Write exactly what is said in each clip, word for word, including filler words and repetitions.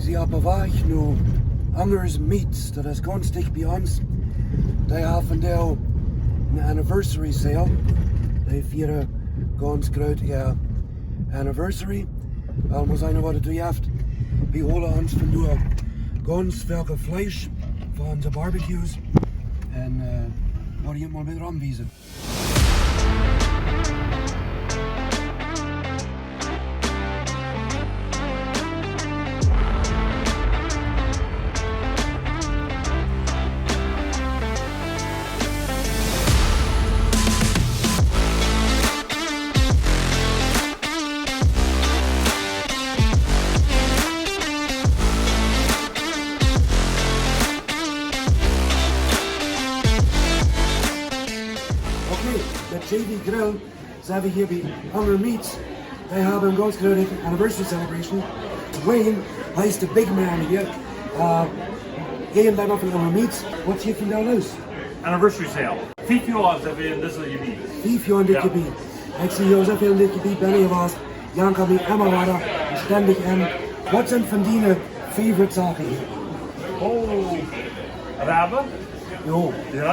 Sie opp de Wajch no Unger's Meats, daut es gaunz dicht bie ons. Dee haben vondoag een Anniversary Sale. Dee fieren gaunz groot äa Anniversary. Well, mol seenen waut et doa jeft. Wie holen ons vondoag gaunz väl Fleesch fa onse Barbecues. Un, äh, woa junt mol een bät romwiesen. Okay, met J V Grill sent wie hia bie Unger Meats. Dee haben eene gaunz groote Anniversary Celebration. Wayne, hee es de Big Man hia. Äh, hia en Bema von Unger Meats. Waut es hia vondoag los? Anniversary Sale. Fief Joa sent wie en dit Jebiet. Fief Joa en dit Jebiet. Ekj sie hia soo väl en dit Jebiet benne jewast. Janka mie emma wieda un stendich en. Waut sent von diene favorite Sachen hia? Oh, Rebbe. Jo. Jo,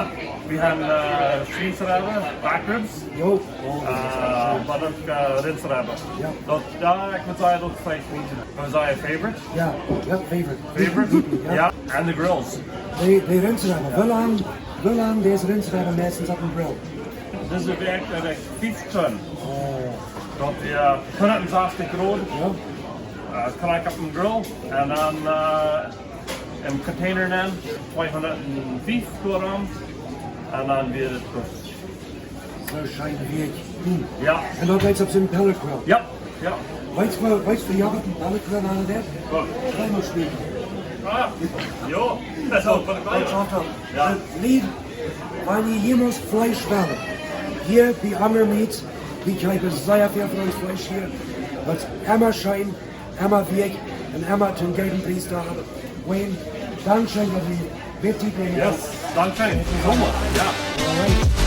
wie haben, äh, Schwiensrebbe, Backribs. Jo. Äh, oba uk, äh, Rintsrebbe. Jo. Daut, jo, ekj mott sajen, daut es mien, ekj mott sajen, favorite. Jo, jo, favorite. Favorite? Jo. Jo, en de Grills. De, de Rintsrebbe. Woo lang, woo lang deit Rintsrebbe meistens opp dän Grill? Dit es werkjlich, äh, fief Stund. Oh. Daut wia hundatachtzig Grod. Jo. Äh, krakjt opp dän Grill. Un dan, äh, em Container nenn, tweehundatfief Grod. Un dan wada trigj. Soo scheen wia et. Hm. Jo. Un daut es opp soon Pellet Grill. Jo, jo. Weetst du, weetst du, jo, waut een Pellet Grill aun deit? Waut? Kjlien mol schmieren. Ah, jo. Daut es uk waut ekj meen. Jo. Äh, Lied, wan jie jemols Fleesch wellen, hia bie Unger Meats, wie kjrieen sea väl von ons Fleesch hia. Daut es emma scheen, emma wieekj un emma toom gooden Pries to haben. Wayne, dankscheen, daut du mie Tiet jefonen hast. Yes, dankscheen. Soo, jo. Alright.